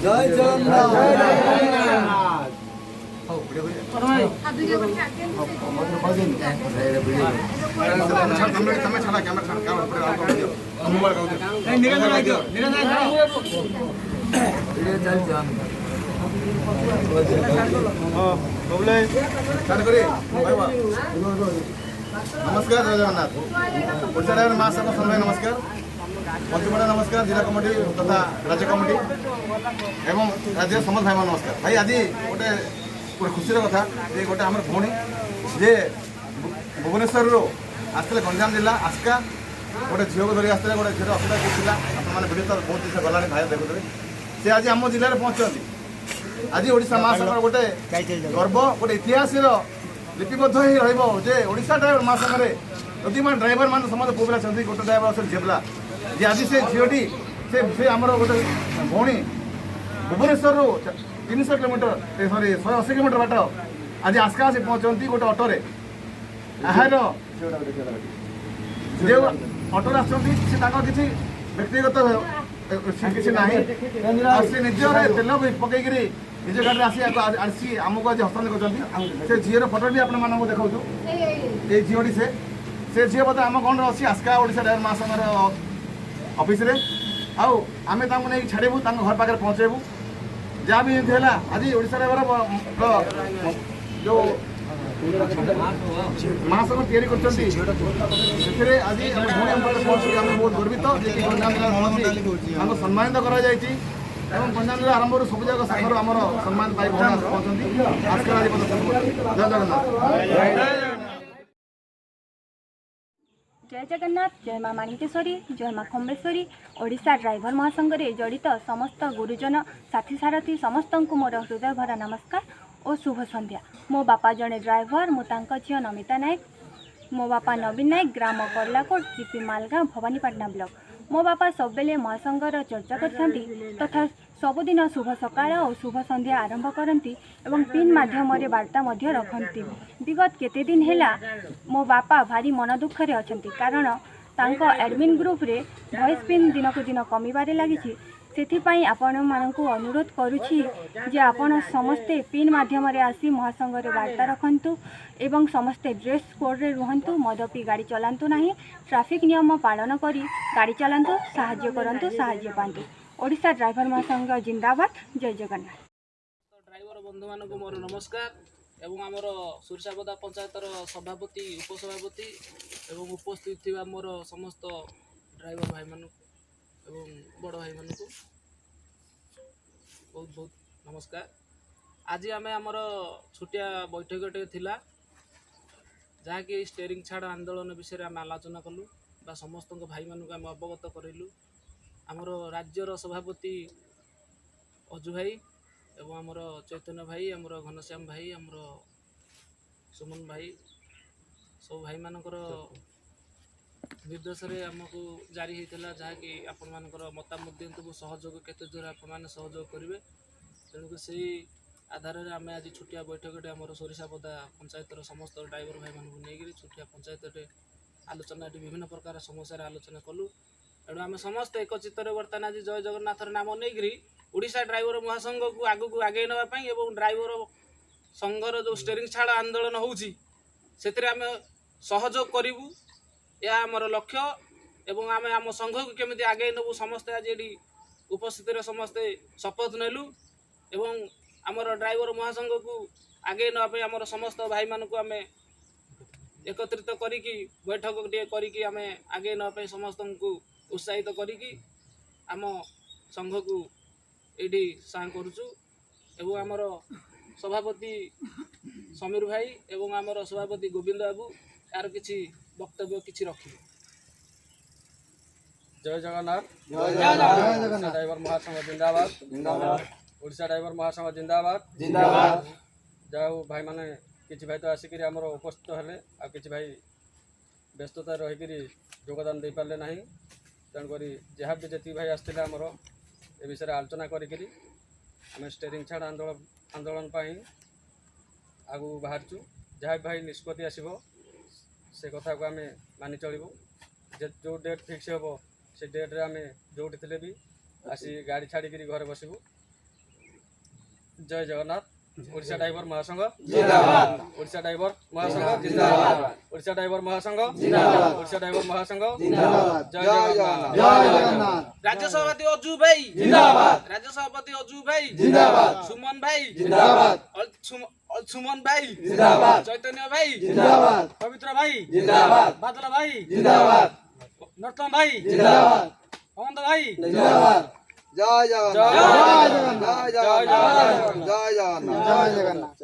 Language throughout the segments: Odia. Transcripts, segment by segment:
ଜୟ ଜଗନ୍ନାଥ। ତମେ ଛାଡ଼, କ୍ୟାମେରା ଛାଡ଼, କ୍ୟାମେରା ଦିଅ, ମୋବାଇଲ ଦିଅ। ଭିଡ଼ିଓ ଚାଲିଛି। ଷ୍ଟାର୍ଟ କରି। ନମସ୍କାର, ଜୟ ଜଗନ୍ନାଥ। ଓଡ଼ିଶା ଡ୍ରାଇଭର ମହାସଂଘ ସନ୍ଧ୍ୟା ନମସ୍କାର, ପଞ୍ଚୁପଡ଼ା ନମସ୍କାର, ଜିଲ୍ଲା କମିଟି ତଥା ରାଜ୍ୟ କମିଟି ଏବଂ ରାଜ୍ୟର ସମସ୍ତ ଭାଇମାନେ ନମସ୍କାର। ଭାଇ, ଆଜି ଗୋଟେ ଗୋଟେ ଖୁସିର କଥା ଯେ ଗୋଟେ ଆମର ଭଉଣୀ ଯେ ଭୁବନେଶ୍ୱରରୁ ଆସିଥିଲେ, ଗଞ୍ଜାମ ଜିଲ୍ଲା ଆସ୍କା, ଗୋଟେ ଝିଅକୁ ଧରି ଆସିଥିଲେ। ଗୋଟେ ଝିଅର ଅସୁବିଧା କିଛି ଥିଲା। ଆପଣମାନେ ଭିଡ଼ିଓ ତ ବହୁତ ଜିନିଷ ଗଲାଣି, ଭାଇ ଦେଖୁଥିବେ। ସେ ଆଜି ଆମ ଜିଲ୍ଲାରେ ପହଞ୍ଚନ୍ତି। ଆଜି ଓଡ଼ିଶା ମହାସଂଘର ଗୋଟେ ଗର୍ବ, ଗୋଟେ ଇତିହାସର ଲିପିବଦ୍ଧ ହେଇ ରହିବ ଯେ ଓଡ଼ିଶା ଡ୍ରାଇଭର ମହାସଂଘରେ ଯଦି ମାନେ ଡ୍ରାଇଭର ମାନେ ସମସ୍ତେ ପୁଅ ପିଲା ଅଛନ୍ତି, ଗୋଟେ ଡ୍ରାଇଭର ଅଛନ୍ତି ଝିଅ ପିଲା, ଯେ ଆଜି ସେ ଝିଅଟି ସେ ଆମର ଗୋଟେ ଭଉଣୀ ଭୁବନେଶ୍ୱରରୁ 300 କିଲୋମିଟର, ସରି, 180 କିଲୋମିଟର ବାଟ ଆଜି ଆସ୍କା ଆସି ପହଞ୍ଚନ୍ତି ଗୋଟେ ଅଟୋରେ। ଏହାର ଯେଉଁ ଅଟୋରେ ଆସୁଛନ୍ତି, ସେ ତାଙ୍କର କିଛି ବ୍ୟକ୍ତିଗତ କିଛି ନାହିଁ ଆଉ ସେ ନିଜର ତେଲ ବି ପକେଇକିରି ନିଜ ଗାଡ଼ିରେ ଆସି ଆସି ଆମକୁ ଆଜି ହସ୍ତାନ୍ତର କରିଛନ୍ତି। ସେ ଝିଅର ଫଟୋ ବି ଆପଣମାନଙ୍କୁ ଦେଖାଉଛୁ। ଏଇ ଝିଅଟି ସେ ସେ ଝିଅ ବୋଧେ ଆମ ଗଣରେ ଅଛି ଆସ୍କା ଓଡ଼ିଶା ଡ୍ରାଇଭର ମହାସଂଘର ଅଫିସରେ। ଆଉ ଆମେ ତାଙ୍କୁ ନେଇକି ଛାଡ଼ିବୁ, ତାଙ୍କ ଘର ପାଖରେ ପହଞ୍ଚେଇବୁ। ଯାହା ବି ଏମିତି ହେଲା, ଆଜି ଓଡ଼ିଶା ଡ୍ରାଇଭର ଯେଉଁ ମହାସଂଘ ତିଆରି କରିଛନ୍ତି, ସେଥିରେ ଆଜି ଆମ ଭଉଣୀ ଆମ ପାଖରେ ପହଞ୍ଚିକି ଆମେ ବହୁତ ଗର୍ବିତ ଯେ କି ଗଞ୍ଜାମ ଜିଲ୍ଲାରେ ପହଞ୍ଚି ତାଙ୍କୁ ସମ୍ମାନିତ କରାଯାଇଛି ଏବଂ ଗଞ୍ଜାମ ଜିଲ୍ଲା ଆରମ୍ଭରୁ ସବୁ ଜାଗା ଶାଖାରୁ ଆମର ସମ୍ମାନ ପାଇ ଭଉଣୀ ଆସି ପହଞ୍ଚନ୍ତି ଆସ୍କାର ଆଜି ପର୍ଯ୍ୟନ୍ତ। ଜୟ ଜଗନ୍ନାଥ। ଜୟ ଜଗନ୍ନାଥ, ଜୟ ମା ମାଣିକେଶ୍ୱରୀ, ଜୟ ମା ଖମ୍ବେଶ୍ୱରୀ। ଓଡ଼ିଶା ଡ୍ରାଇଭର ମହାସଂଘରେ ଜଡ଼ିତ ସମସ୍ତ ଗୁରୁଜନ, ସାଥୀ, ସାରଥୀ ସମସ୍ତଙ୍କୁ ମୋର ହୃଦୟ ଭରା ନମସ୍କାର ଓ ଶୁଭ ସନ୍ଧ୍ୟା। ମୋ ବାପା ଜଣେ ଡ୍ରାଇଭର, ମୁଁ ତାଙ୍କ ଝିଅ ନମିତା ନାୟକ। ମୋ ବାପା ନବୀନ ନାୟକ, ଗ୍ରାମ କର୍ଲାକୋଟ, ଜିପି ମାଲଗାଁ, ଭବାନୀପାଟଣା ବ୍ଲକ। ମୋ ବାପା ସବୁବେଳେ ମହାସଂଘର ଚର୍ଚ୍ଚା କରିଥାନ୍ତି ତଥା ସବୁଦିନ ଶୁଭ ସକାଳ ଓ ଶୁଭ ସନ୍ଧ୍ୟା ଆରମ୍ଭ କରନ୍ତି ଏବଂ ପିନ୍ ମାଧ୍ୟମରେ ବାର୍ତ୍ତା ମଧ୍ୟ ରଖନ୍ତି। ବିଗତ କେତେ ଦିନ ହେଲା ମୋ ବାପା ଭାରି ମନ ଦୁଃଖରେ ଅଛନ୍ତି, କାରଣ ତାଙ୍କ ଆଡ଼ମିନ୍ ଗ୍ରୁପରେ ଭଏସ୍ ପିନ୍ ଦିନକୁ ଦିନ କମିବାରେ ଲାଗିଛି। ସେଥିପାଇଁ ଆପଣମାନଙ୍କୁ ଅନୁରୋଧ କରୁଛି ଯେ ଆପଣ ସମସ୍ତେ ପିନ୍ ମାଧ୍ୟମରେ ଆସି ମହାସଂଘରେ ବାର୍ତ୍ତା ରଖନ୍ତୁ ଏବଂ ସମସ୍ତେ ଡ୍ରେସ୍ କୋଡ଼୍ରେ ରୁହନ୍ତୁ, ମଦ ପିଇ ଗାଡ଼ି ଚଲାନ୍ତୁ ନାହିଁ, ଟ୍ରାଫିକ୍ ନିୟମ ପାଳନ କରି ଗାଡ଼ି ଚଲାନ୍ତୁ, ସାହାଯ୍ୟ କରନ୍ତୁ, ସାହାଯ୍ୟ ପାଆନ୍ତୁ। ଓଡ଼ିଶା ଡ୍ରାଇଭର ମହାସଂଘ ଜିନ୍ଦାବାଦ। ଜୟ ଜଗନ୍ନାଥ। ଡ୍ରାଇଭର ବନ୍ଧୁମାନଙ୍କୁ ମୋର ନମସ୍କାର ଏବଂ ଆମର ସୁରିଶାପଦା ପଞ୍ଚାୟତର ସଭାପତି, ଉପସଭାପତି ଏବଂ ଉପସ୍ଥିତ ଥିବା ମୋର ସମସ୍ତ ଡ୍ରାଇଭର ଭାଇମାନଙ୍କୁ ଏବଂ ବଡ଼ ଭାଇମାନଙ୍କୁ ବହୁତ ବହୁତ ନମସ୍କାର। ଆଜି ଆମେ ଆମର ଛୋଟିଆ ବୈଠକଟେ ଥିଲା, ଯାହାକି ଷ୍ଟେରିଂ ଛାଡ଼ ଆନ୍ଦୋଳନ ବିଷୟରେ ଆମେ ଆଲୋଚନା କଲୁ ବା ସମସ୍ତଙ୍କ ଭାଇମାନଙ୍କୁ ଆମେ ଅବଗତ କରାଇଲୁ। ଆମର ରାଜ୍ୟର ସଭାପତି ଅଜୁ ଭାଇ ଏବଂ ଆମର ଚୈତନ୍ୟ ଭାଇ, ଆମର ଘନଶ୍ୟାମ ଭାଇ, ଆମର ସୁମନ ଭାଇ, ସବୁ ଭାଇମାନଙ୍କର ନିର୍ଦ୍ଦେଶରେ ଆମକୁ ଜାରି ହେଇଥିଲା, ଯାହାକି ଆପଣମାନଙ୍କର ମତାମତ ଦିଅନ୍ତୁ, ସହଯୋଗ କେତେ ଦୂର ଆପଣମାନେ ସହଯୋଗ କରିବେ। ତେଣୁକରି ସେଇ ଆଧାରରେ ଆମେ ଆଜି ଛୋଟିଆ ବୈଠକଟେ ଆମର ସୋରିଷାପଦା ପଞ୍ଚାୟତର ସମସ୍ତ ଡ୍ରାଇଭର ଭାଇମାନଙ୍କୁ ନେଇକରି ଛୋଟିଆ ପଞ୍ଚାୟତଟେ ଆଲୋଚନା, ଏଠି ବିଭିନ୍ନ ପ୍ରକାର ସମସ୍ୟାର ଆଲୋଚନା କଲୁ। ତେଣୁ ଆମେ ସମସ୍ତେ ଏକଚିତ୍ତରେ ବର୍ତ୍ତମାନ ଆଜି ଜୟ ଜଗନ୍ନାଥର ନାମ ନେଇକରି ଓଡ଼ିଶା ଡ୍ରାଇଭର ମହାସଂଘକୁ ଆଗକୁ ଆଗେଇ ନେବା ପାଇଁ ଏବଂ ଡ୍ରାଇଭର ସଂଘର ଯେଉଁ ଷ୍ଟେରିଂ ଛାଡ଼ ଆନ୍ଦୋଳନ ହେଉଛି, ସେଥିରେ ଆମେ ସହଯୋଗ କରିବୁ, ଏହା ଆମର ଲକ୍ଷ୍ୟ। ଏବଂ ଆମେ ଆମ ସଂଘକୁ କେମିତି ଆଗେଇ ନେବୁ, ସମସ୍ତେ ଆଜି ଏଠି ଉପସ୍ଥିତିରେ ସମସ୍ତେ ଶପଥ ନେଲୁ ଏବଂ ଆମର ଡ୍ରାଇଭର ମହାସଂଘକୁ ଆଗେଇ ନେବା ପାଇଁ ଆମର ସମସ୍ତ ଭାଇମାନଙ୍କୁ ଆମେ ଏକତ୍ରିତ କରିକି ବୈଠକ ଟିଏ କରିକି ଆମେ ଆଗେଇ ନେବା ପାଇଁ ସମସ୍ତଙ୍କୁ ଉତ୍ସାହିତ କରିକି ଆମ ସଂଘକୁ ଏଇଠି ସାଁ କରୁଛୁ। ଏବଂ ଆମର ସଭାପତି ସମୀର ଭାଇ ଏବଂ ଆମର ସଭାପତି ଗୋବିନ୍ଦ ବାବୁ ଏହାର କିଛି ବକ୍ତବ୍ୟ କିଛି ରଖିବେ। ଜୟ ଜଗନ୍ନାଥ। ଓଡ଼ିଶା ଡ୍ରାଇଭର ମହାସଂଘ ଜିନ୍ଦାବାଦ। ଓଡ଼ିଶା ଡ୍ରାଇଭର ମହାସଂଘ ଜିନ୍ଦାବାଦ। ଜିନ୍ଦାବାଦ। ଯାହା ହଉ ଭାଇମାନେ, କିଛି ଭାଇ ତ ଆସିକିରି ଆମର ଉପସ୍ଥିତ ହେଲେ, ଆଉ କିଛି ଭାଇ ବ୍ୟସ୍ତତା ରହିକିରି ଯୋଗଦାନ ଦେଇପାରିଲେ ନାହିଁ। ତେଣୁକରି ଯାହା ବି ଯେତିକି ଭାଇ ଆସିଥିଲେ, ଆମର ଏ ବିଷୟରେ ଆଲୋଚନା କରିକିରି ଆମେ ଷ୍ଟେରିଂ ଛାଡ଼ ଆନ୍ଦୋଳନ ପାଇଁ ଆଗକୁ ବାହାରିଛୁ। ଯାହା ବି ଭାଇ ନିଷ୍ପତ୍ତି ଆସିବ, ସେ କଥାକୁ ଆମେ ମାନି ଚଳିବୁ। ଯେ ଯେଉଁ ଡେଟ୍ ଫିକ୍ସ ହେବ, ସେ ଡେଟ୍ରେ ଆମେ ଯେଉଁଠି ଥିଲେ ବି ଆସି ଗାଡ଼ି ଛାଡ଼ିକିରି ଘରେ ବସିବୁ। ଜୟ ଜଗନ୍ନାଥ। ଓଡ଼ିଶା ଡ୍ରାଇଭର ମହାସଂଘ ଜିନ୍ଦାବାଦ। ଓଡ଼ିଶା ଡ୍ରାଇଭର ମହାସଂଘ ଜିନ୍ଦାବାଦ। ଓଡ଼ିଶା ଡ୍ରାଇଭର ମହାସଂଘ ଜିନ୍ଦାବାଦ। ଓଡ଼ିଶା ଡ୍ରାଇଭର ମହାସଂଘ ଜିନ୍ଦାବାଦ। ଜୟ ଜଗନ୍ନାଥ। ଜୟ ଜଗନ୍ନାଥ। ରାଜ୍ୟ ସଭାପତି ଅଜୁ ଭାଇ ଜିନ୍ଦାବାଦ। ରାଜ୍ୟ ସଭାପତି ଅଜୁ ଭାଇ ଜିନ୍ଦାବାଦ। ସୁମନ ଭାଇ ଜିନ୍ଦାବାଦ। ସୁମନ ଭାଇ ଜିନ୍ଦାବାଦ। ଚୈତନ୍ୟ ଭାଇ ଜିନ୍ଦାବାଦ। ପବିତ୍ର ଭାଇ ଜିନ୍ଦାବାଦ। ବାଦଲ ଭାଇ ଜିନ୍ଦାବାଦ। ନରୋତ୍ତମ ଭାଇ ଜିନ୍ଦାବାଦ। ଅମନ୍ତ ଭାଇ ଜିନ୍ଦାବାଦ। ଜୟ ଜଗନ୍ନାଥ। ଜୟ ଜୟ ଜଗନ୍ନାଥ। ଜଗନ୍ନାଥ। ଜୟ ଜଗନ୍ନାଥ। ଜୟ ଜଗନ୍ନାଥ।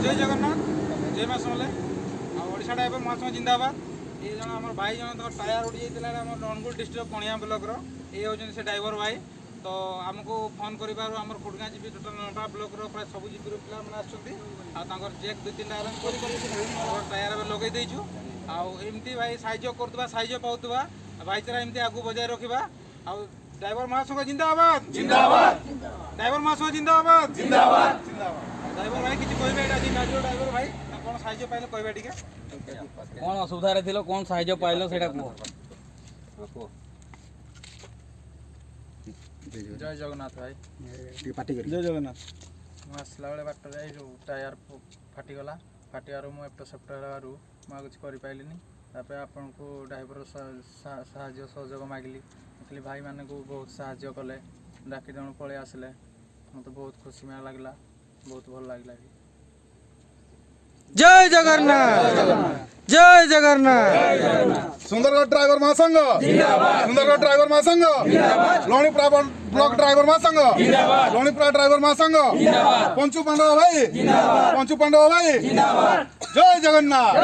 ଜୟ ଜଗନ୍ନାଥ, ଜୟ ମା ସମଲେ ଆଉ ଓଡ଼ିଶା ଡ୍ରାଇଭର ମହାସଂଘ ଜିନ୍ଦାବାଦ। ଏ ଜଣ ଆମର ଭାଇ ଜଣ, ତାଙ୍କର ଟାୟାର ଉଡ଼ି ଯାଇଥିଲା। ଆମର ଅନୁଗୁଳ ଡିଷ୍ଟ୍ରିକ୍ଟ କଣିଆ ବ୍ଲକର ଏ ହେଉଛନ୍ତି ସେ ଡ୍ରାଇଭର ଭାଇ। ତ ଆମକୁ ଫୋନ୍ କରିବାରୁ ଆମର ଖୁଡ଼ଗାଁ ଜିପି, ଟୋଟାଲ 9ଟା ବ୍ଲକର ପ୍ରାୟ ସବୁ ଜିପିର ପିଲାମାନେ ଆସିଛନ୍ତି। ଆଉ ତାଙ୍କର ଜେକ୍ ଦୁଇ ତିନିଟା ଆରେଞ୍ଜ କରି ତାଙ୍କର ଟାୟାର ଏବେ ଲଗେଇ ଦେଇଛୁ। ଆଉ ଏମିତି ଭାଇ ସାହାଯ୍ୟ କରୁଥିବା, ସାହାଯ୍ୟ ପାଉଥିବା, ଭାଇଚାରା ଏମିତି ଆଗକୁ ବଜାୟ ରଖିବା। ଆଉ ଡ୍ରାଇଭର ମହାସଂଘ ଜିନ୍ଦାବାଦ। ଜିନ୍ଦାବାଦ। ଡ୍ରାଇଭର ମହାସଂଘ ଜିନ୍ଦାବାଦ। ଜିନ୍ଦାବାଦ। ଡ୍ରାଇଭର ଭାଇ କିଛି କହିବେ? ଏଇଟା ଆଜି ଗାଡ଼ିର ଡ୍ରାଇଭର ଭାଇ କ'ଣ ସାହାଯ୍ୟ ପାଇଲେ କହିବେ ଟିକେ। କ'ଣ ଅସୁବିଧାରେ ଥିଲ, କ'ଣ ସାହାଯ୍ୟ ପାଇଲ, ସେଇଟା କୁହ। ଜୟ ଜଗନ୍ନାଥ ଭାଇ। ଜୟ ଜଗନ୍ନାଥ। ମୁଁ ଆସିଲା ବେଳେ ବାଟରେ ଏଇ ଯେଉଁ ଟାୟାର ଫାଟିଗଲା। ଫାଟିବାରୁ ମୁଁ ଏପଟ ସେପଟ ହେବାରୁ ମୁଁ ଆଉ କିଛି କରିପାରିଲିନି। ତାପରେ ଆପଣଙ୍କୁ ଡ୍ରାଇଭର ସାହାଯ୍ୟ ସହଯୋଗ ମାଗିଲି। ଦେଖିଲି ଭାଇମାନଙ୍କୁ ବହୁତ ସାହାଯ୍ୟ କଲେ, ଡାକି ଜଣ ପଳେଇ ଆସିଲେ। ମୋତେ ବହୁତ ଖୁସି ଲାଗିଲା, ବହୁତ ଭଲ ଲାଗିଲା ବି। ଜୟ ଜଗନ୍ନାଥ, ଜୟ ଜଗନ୍ନାଥ। ସୁନ୍ଦରଗଡ଼ ଡ୍ରାଇଭର ମହାସଂଘ, ସୁନ୍ଦରଗଡ଼ ଡ୍ରାଇଭର ମହାସଂଘ, ଲହୁଣୀପଡ଼ା ବ୍ଲକ ଡ୍ରାଇଭର ମହାସଂଘ, ଲହୁଣୀପଡ଼ା ଡ୍ରାଇଭର ମହାସଂଘ, ପଞ୍ଚୁ ପାଣ୍ଡବ ଭାଇ, ପଞ୍ଚୁ ପାଣ୍ଡବ ଭାଇ, ଜୟ ଜଗନ୍ନାଥ।